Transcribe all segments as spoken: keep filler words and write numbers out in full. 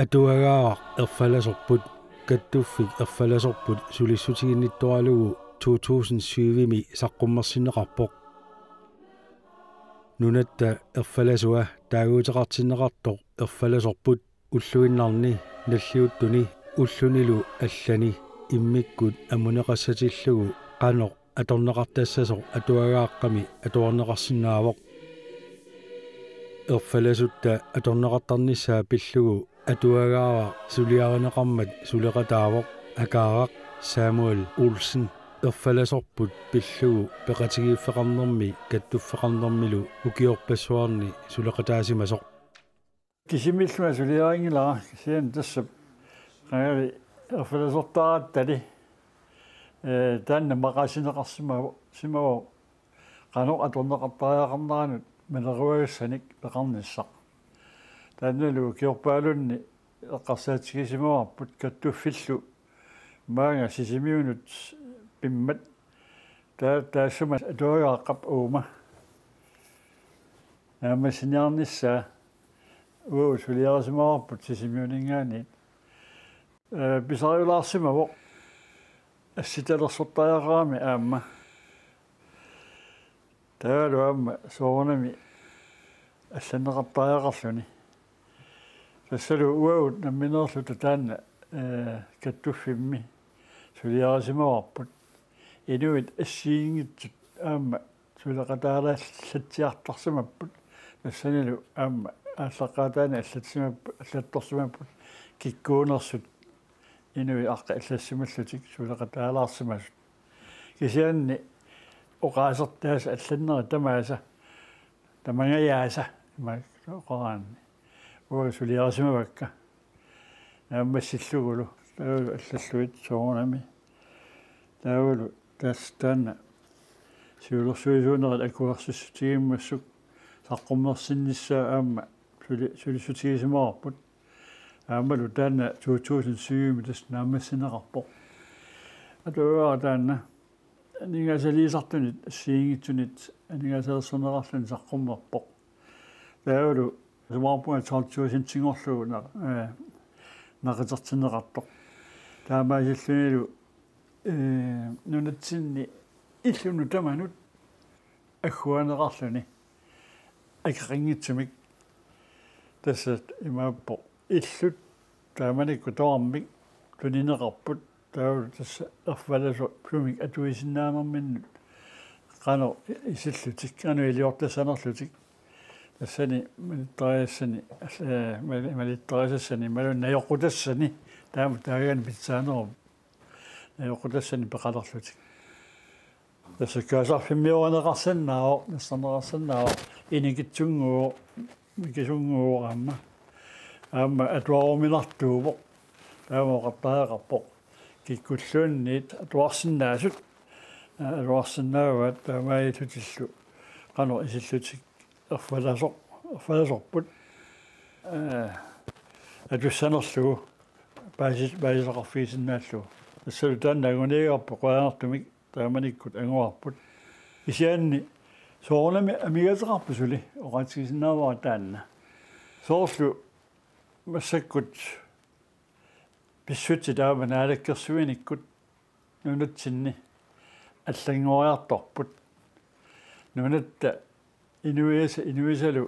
Atuagaaraq erfalasorput, kattuffik erfalasorput sulissutiginnittoralugu to tusind syvimi saqqummersinneqarpoq. Nunatta erfalasua taaguuteqartinneqartoq erfalasorput ulluinnarni nalliuttuni ullunilu allani immikkut amuneqassatillugu qanoq atorneqartassasoq atuagaaqqami atuarneqarsinnaavoq. Erfalasutta atorneqartarnissaa pillugu atuagaaraq suliarineqarmat suleqataavoq Akaaraq Samuel Olsen. Erfalasorput pillugu peqatigiiffeqarnermi kattuffeqarnermilu ukiorpassuarni suleqataasimasoq. Kisimillunga suliarinngilara kisianni tassa qangali erfalasortaarattali, ee, taanna maqaasineqarsimavoq, simavoq qanoq atorneqartariaqarneranut maleruagassanik peqarnissaq. Taannalu ukiorpaalunni eqqarsaatigisimavoq kattuffillu maanga Sisimiunut pimmat, taa-, taassuma atuagaaqqap uuma naammassiniarnissaa uagut suliarisimavarput Sisimiuninngaanniit. Ee, pisariulaarsimavoq assitalersortariaqarami aamma. Taavalu aamma soorunami allanneqartariaqarluni. Tassalu uagut nammineerluta taanna, ee, kattuffimmi suliarisimavarput. Inuit assigiinngitsut aamma suleqataalaallatsiartarsimapput. Tassanilu aamma aallaqqaataani allatsimap-, allattorsimapput kikkuunersut inuit aqqat allassimallutik suleqataalaarsimasut. Kisianni oqaasertaasa allannerit tamaasa, tamangajaasa, ima oqaraanni. Uagut suliarisimavakka naammassillugulu, taavalu allallugit soorunami. Taavalu tassa taanna siulersuisuunerit akuersissutigimmassuk saqqummersinnissaa aamma suli-, sulissutigisimavoq. Aammalu taanna to tusind syvimi tassa naammassineqarpoq. Atuagaaqqap taanna aningaasaliisartunit, assigiinngitsunit aningaasalersorneqarluni saqqummerpoq. Taavalu isumaqarpunga tolv tusindinngorlugu na-, ee, naqitertinneqartoq. Taamaasillunilu, ee, nunatsinni illunut tamanut agguaanneqarluni akeqanngitsumik. Tassa imaappoq illut taamanikkut tamarmik tunineqarput, taavalu tassa erfalasoq sumik atuisinnaanerminnut qanoq isillutik, qanoq iliortassanerlutik. Tassani malittarisassani, ee, mali-, malittarisassani, imaluunniit najoqqutassani, taama taagani pitsaanerup najoqqutassani peqalerlutik. Tassa kaasarfimmiorineqarsinnaavoq, nassarneqarsinnaavoq, inikitsunnguuvoq, mikisunnguuvoq aamma. Aamma atuaruminartuuvoq, taama oqartariaqarpoq. Kikkulluunniit atuarsinnaasut, aa, atuarsinnaavaat taamaalillutillu qanoq isillutik erfalasoq-, erfalasorput, ee, atussanerlugu paasis-, paasisaqarfigisinnaallugu. Tassalu taanna anguniagarput qujanartumik taamanikkut anguarput. Kisianni soorunami amigaatiqarpoq suli, oqaatigisinnaavara taanna. Soorlu massakkut pissutsit taama naalakkersuinikkut nunatsinni allanngoriartorput. Nunatta inuisa-, inuisalu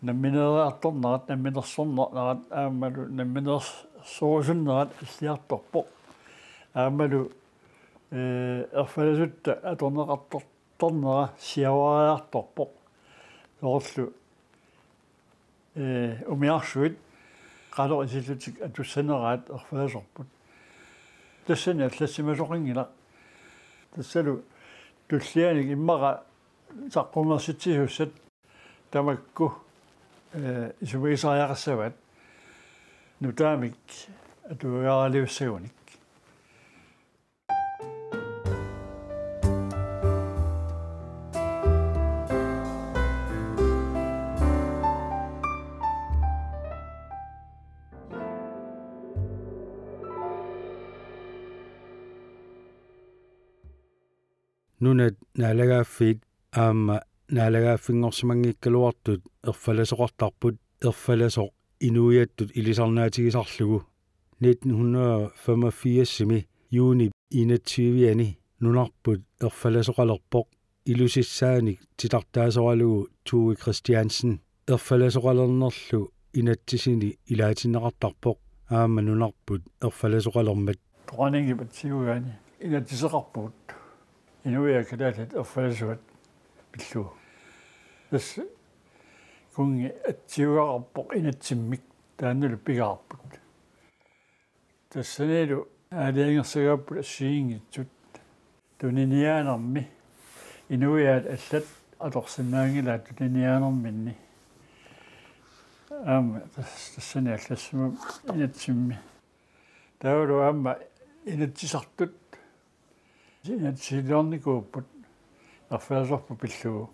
nammineeriartornerat, namminersornerat aammalu namminersorusunnerat alliartorpoq. Aammalu, ee, erfalasutta atorneqartor-, tornera siavariartorpoq. Soorlu, ee, umiarsuit qanoq isillutik atussaneraat erfalasorput. Tassani allassimasoqanngilaq. Tassalu tullianik immaqa saqqummersitsisussat tamakku, ee, isumagisariaqassavaat nutaamik atuagaaraliussagunik. Nunat naalagaaffiit aamma naalagaaffinngorsimanngikkaluartut erfalasoqartarput, erfalasoq inuiattut ilisarnaatigisarlugu. Nitten hundrede og femogfirsimi juunip enogtyve-ani nunarput erfalasoqalerpoq. Ilusissaanik titartaasoralugu Tue Christiansen erfalasoqalernerlu inatsisini ilaatinneqartarpoq aamma nunarput erfalasoqalermat. Toqaningip atsiugaani inatsiseqarpugut inuiaat kalaallit erfalasuat pillugu. Tassa kunngi atsiugaqarpoq inatsimmik taannalu pigaarput. Tassanilu aalajangersagaapput assigiinngitsut tuniniaanermi inuiaat allat atorsinnaanngilaat tuniniaanerminni. Aamma tas-, tassani allassimavoq inatsimmi. Taavalu aamma inatsisartut inatsisiliornikuupput erfalasorput pillugu.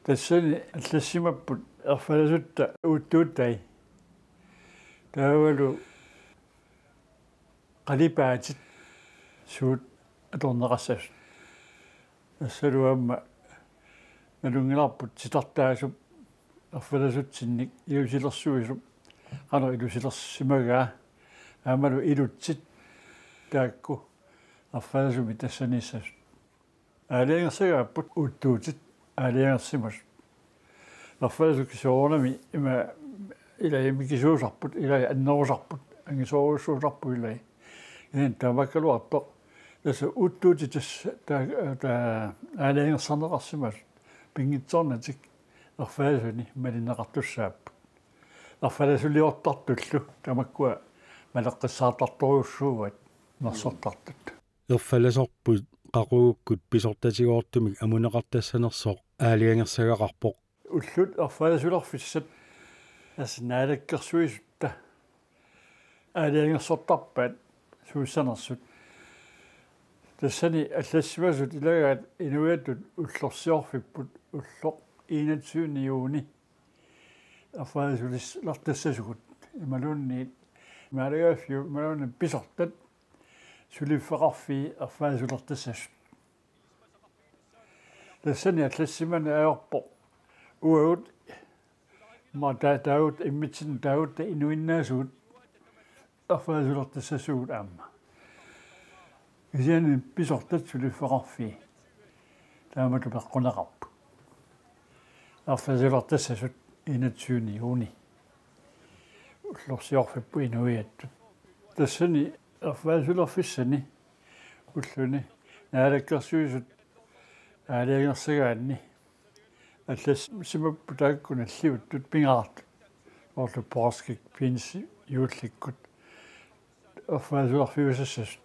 Tassani allassimapput erfalasutta uuttuutai. Taavalu qalipaatit suut atorneqassasut. Tassalu aamma nalunngilarput titartaasup erfalasutsinnik ilusilersuisup qanoq ilusilersimagaa aammalu ilutsit taakku erfalasumik tassaniissasut. Aalajangersagaapput uuttuutit aalajangersimasut. Erfalasukki soorunami ima ilai mikisuusarput, ilai annerusarput, angisoorujussuusarput ilai. Iin tamakkaluartoq. Tassa uuttuutit tassa ta-, ta-, aalajangersarneqarsimasut pinngitsoornatik erfalasuni malinneqartussaapput. Erfalasuliortartullu tamakkua maleqqissaartartorujussuuaat nersortartut. Erfalasorput qaqugukkut pisortatigoortumik amuneqartassanersoq aalajangersagaqarpoq. Ullut erfalasulerfissat tassa naalakkersuisutta aalajangersortarpaat suussanersut. Tassani allassimasut ilagaat inuiattut ullorsiorfipput ulloq enogtyvende juni erfalasulertassasugut imaluunniit naalagaaffiup imaluunniit pisortat suliffeqarfii erfalasulertassasut. Tassani allassimani ajorpoq uagut ma-, ta-, taagut immitsinnut taagut inuinnaasugut erfalasulertassasugut aamma. Kisianni pisortat suliffeqarfii taamatut peqquneqarput. Erfalasulertassasut enogtyvende juni. Ullorsiorfipput inuiattut. Tassani erfalasulerfissani ulluni naalakkersuisut aalajangersagaanni allassimapput taakku nalliuttut pingaartut. Orlu poorskit pinsi juullikkut erfalasulerfiusassasut.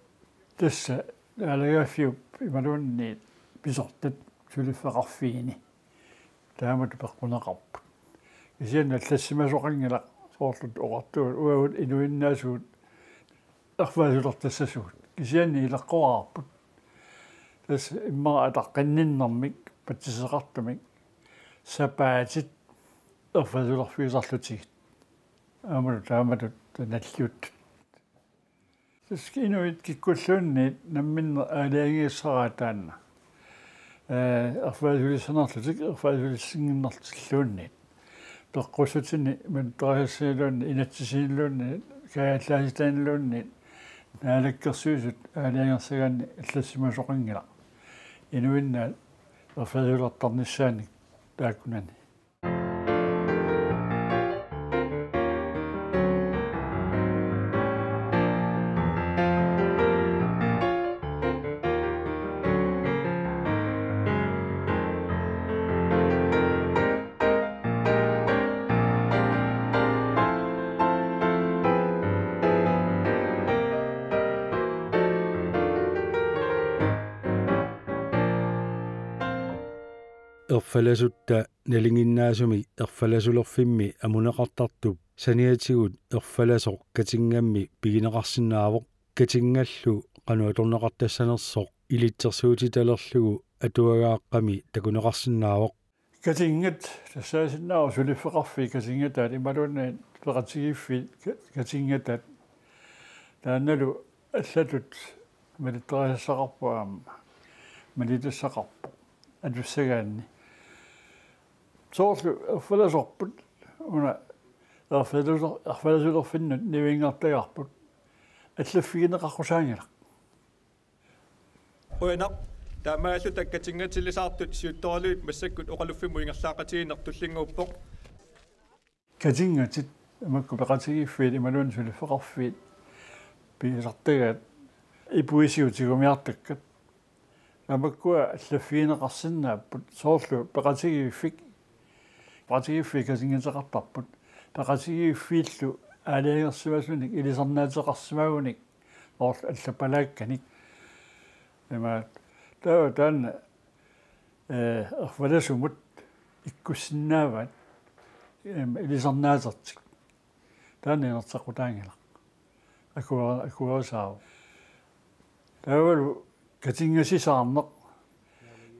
Tassa naalagaaffiup imaluunniit pisortat suliffeqarfiini taamatut peqquneqarput. Kisianni allassimasoqanngilaq soorlu oqartugut uagut inuinnaasugut erfalasulertassasugut. Kisianni ileqqoraarput tassa immaqa ataqqinninnermik patsiseqartumik sapaatit erfalasulerfigisarlutigit. Aammalu taamatut nalliuttut. Tassa inuit kikkulluunniit namminneq aalajangigassaraat taanna. Ee, erfalasulissanerlutik, erfalasulissinnginnerlutilluunniit. Peqqussutini, malittarisassaniluunniit, inatsisiniluunniit, kaajallaasitaniluunniit, naalakkersuisut aalajangersagaanni allassimasoqanngilaq. Inuinnaat erfalasulertarnissaannik taakkunani. Erfalasutta nalinginnaasumik erfalasulerfimmi amuneqartartup saniatigut erfalasoq Katingammi pigineqarsinnaavoq. Katingallu qanoq atorneqartassanersoq ilitsersuutitalerlugu atuagaaqqami takuneqarsinnaavoq. Katingat tassaasinnaavoq suliffeqarfiit Katingataat imaluunniit peqatigiiffiit Ka-, Katingataat. Taannalu allatut malittarisassaqarpoq aamma. Malitassaqarpoq. Atussagaanni. Soorlu erfalasorput una Arfalasu-, arfalasulerfinnut nivinngartagarput allaffigineqaqqusaanngilaq. Qujanaq, taamaalluta katinngatilisartut siuttoraluit massakkut oqaluffimmut ingerlaaqatigiinneq tullinnguuppoq. Katinngatitat makku peqatigiiffiit imaluunniit suliffeqarfiit pigisartagaat ipuisigut tigumiartakkat. Tamakkua allaffigineqarsinnaapput soorlu peqatigiiffik, peqatigiiffiit katinngateqartarput, peqatigiiffiillu aalajangersimasunik ilisarnaateqarsimagunik soorlu allappalaakkanik. Imaat, taava taanna, eh, arfalasumut ikkussinnaavaat, em, ilisarnaatertik. Taanna inerteqqutaanngilaq. Akua-, akuerisaavoq. Taavalu katinngasisaarneq.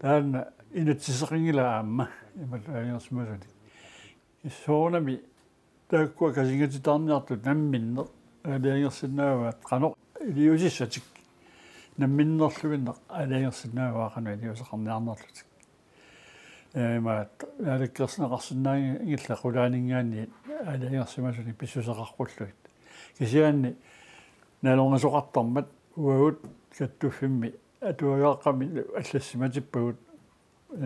Taanna inatsiseqanngilaq aamma. Imaluunniit aalajangersimasunik. Soorunami taakkua katinngatitaarniartut namminneq aalajangersinnaavaat qanoq iliuusissatik. Namminnerluinnaq aalajangersinnaavaat qanoq iliuuseqarniarnerlutik. Ee, imaat, naalakkersineqarsinnaanngillat qulaaninngaanniit aalajangersimasunik pissuseqaqqullugit. Kisianni nalornisoqartarmat uagut kattuffimmi atuagaaqqamillu allassimatippagut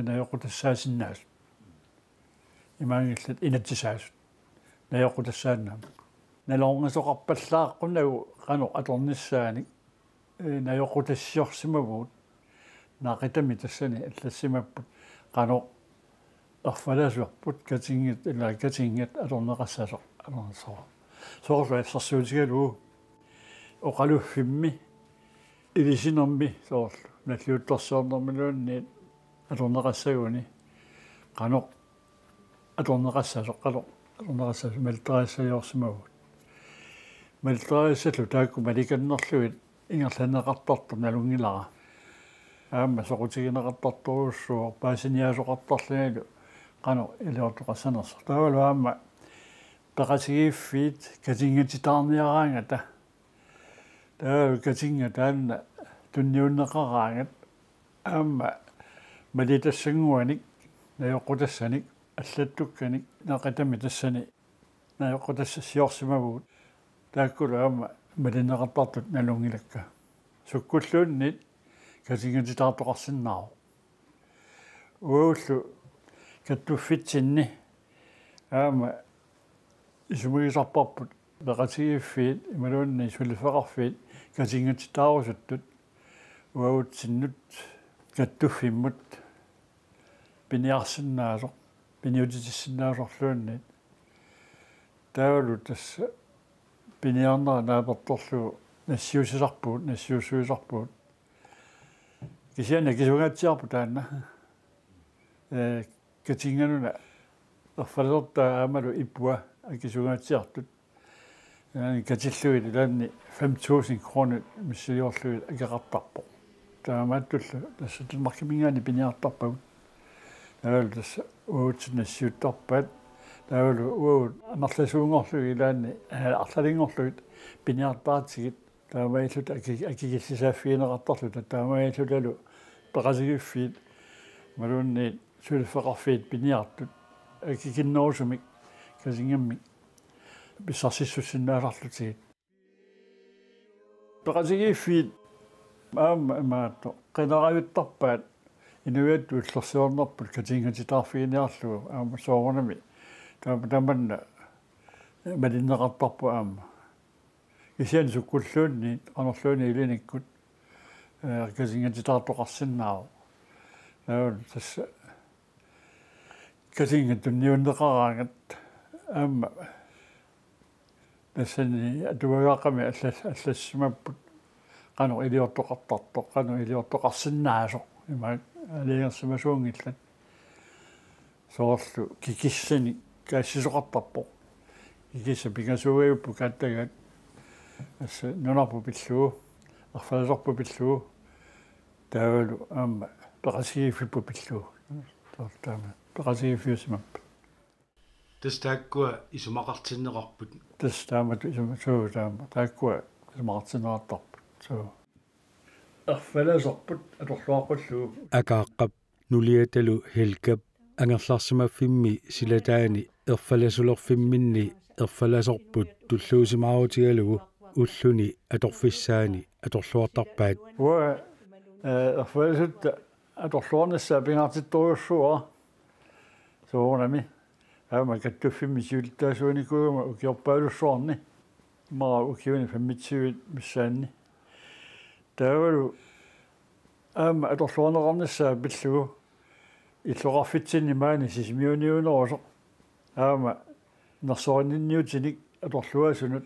najoqqutassaasinnaasut. Imaanngillat inatsisaasut. Najoqqutassaannaammat. Nalornisoqarpallaaqqunagu qanoq atornissaanik, ee, najoqqutassiorsimavugut. Naaqitami tassani allassimapput qanoq arfalasorput katinngit-, ilaa, katinngit atorneqassasoq, atorneqassasoq. Soorlu assersuutigalugu oqaluffimmi ilisinermi soorlu nalliuttorsiornermiluunniit atorneqassaguni qanoq atorneqassasoq, qanoq atorneqassasoq malittarisassaliorsimavugut. Malittarisassat taakku malikannerlugit ingerlanneqartartoq nalunngilara. Aamma soqutigineqartartorujussuuvoq paasiniaasoqartarlunilu qanoq iliortoqassanersoq. Taavalu aamma peqatigiiffiit katinngatitaarniaraangata. Taava katinnga taanna tunniunneqaraangat aamma malitassannguanik, najoqqutassanik, allattukkanik, naaqitami tassani najoqqutassiorsimavugut, taakkulu aamma malinneqartartut nalunngilakka. Sukkulluunniit katinngatitaartoqarsinnaavoq. Uagullu kattuffitsinni aamma isumagisarparput peqatigiiffiit imaluunniit suliffeqarfiit katinngatitaarusuttut uagutsinnut kattuffimmut piniarsinnaasoq, piniutitissinnaasorluunniit. Taavalu tassa piniarnera naapertorlugu nassiussisarpugut, nassiussuisarpugut. Kisianni akisugaatsiarput taanna. Ee, katinnganuna arfalasortaa aammalu ipua akisugaatsiartut. Ee, katillugit ilaanni fem tusind kroner missiliorlugit akeqartarpoq. Taamaattullu tassa Danmarkiminngaanniit piniartarpagut. Taavalu tassa uagutsinnut nassiuttarpaat. Taavalu uagut amerlasuunngorlugit ilaanni, ee, arlalinngorlugit piniartaratsigit. Taamaalilluta aki-, akikillisaaffigineqartarluta, taamaalillutalu peqatigiiffiit imaluunniit suliffeqarfiit piniartut akikinnerusumik katinngammik pissarsissussinnaasarlutigit. Peqatigiiffiit aamma imaattoq qinerajuttarpaat inuiattut ullorsiornerput katinngatitaarfiginiarlugu aamma soorunami taama tamanna malinneqartarpoq aamma. Kisianni sukkulluunniit qanorluunniit ilinikkut, ee, katinngatitaartoqarsinnaavoq. Ee, tassa katinnga tunniunneqaraangat aamma tassani atuagaaqqami allas-, allassimapput qanoq iliortoqartartoq, qanoq iliortoqarsinnaasoq, ima aalajangersimasuunngillat. Soorlu kikissanik kaassisoqartarpoq. Kikissat pingasuugajupput kaattagaat. Tassa nunarput pillugu, arfalasorput pillugu, taavalu aamma peqatigiiffipput pillugu. Soorlu taama peqatigiiffiusimapput. Tassa taakkua isumaqartinneqarput. Tassa taamatut isuma-, suu taama. Taakkua isumaqartinneqartarput. Suu. Arfalasorput atorluaqqullugu. Akaaqqap nuliatalu Helgap angerlarsimaffimmi silataani Erfalasulerfimminni erfalasorput tulluusimaarutigalugu ulluni atorfissaani atorluartarpaat. Uanga, eh, erfalasutta atorluarnissaa pingaartittorujussuuara. Soorunami. Aamma kattuffimmi siulittaasuunikuugama ukiorpaalussuarni. Immaqa ukiuni femogtyve missaanni. Taavalu aamma atorluarneqarnissaa pillugu illoqarfitsinni maani Sisimiuniunerusoq. Aamma nersorinninniutinik atorluaasunut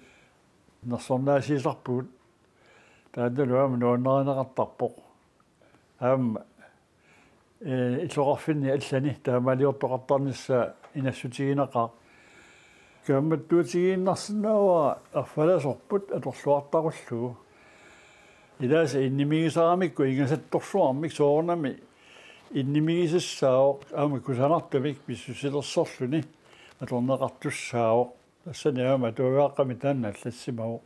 nersornaasiisarpugut. Taannalu aamma nuannarineqartarpoq. Aamma, eh, illoqarfinni allani taamaaliortoqartarnissaa inassutiginaqaaq. Kaammattuutigiinnarsinnaavara erfalasorput atorluartaqullugu. Ilaasa innimigisaramikku ingasattorsuarmik soorunami innimigisassaavoq aamma kusanartumik pissusilersorluni atorneqartussaavoq. Tassani aamma atuagaaqqami taanna allassimavoq.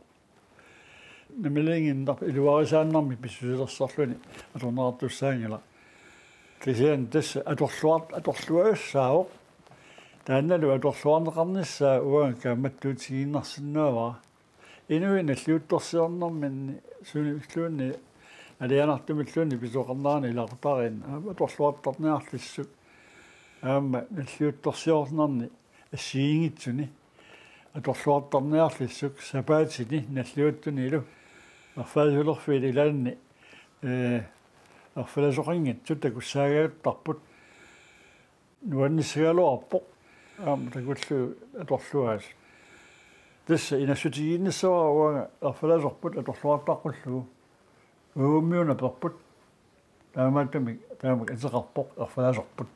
Namilinnginnaq iluarisaannarmik pissusilersorluni atorneqartussaanngilaq. Kisianni tassa atorluart-, atorluajussaavoq. Taannalu atorluarneqarnissaa uanga kaammattuutigiinnarsinnaavara. Inuit nalliuttorsiornerminni sunilluunniit alianartumilluunniit pisoqarnerani ilaqutariinnaq aamma atorluartarniarlissuk. Aamma nalliuttorsiornerni assigiinngitsuni atorluartarniarlissuk sapaatini nalliuttunilu erfalasulerfiit ilaanni, eh, erfalasoqanngitsut takussaagaluartarput. Nuannissagaluarpoq aamma takullugu atorluaasut. Tassa inassutigiinnissavara uanga erfalasorput atorluartaqullugu. Uummiuna perput. Taamaattumik taamak ateqarpoq erfalasorput.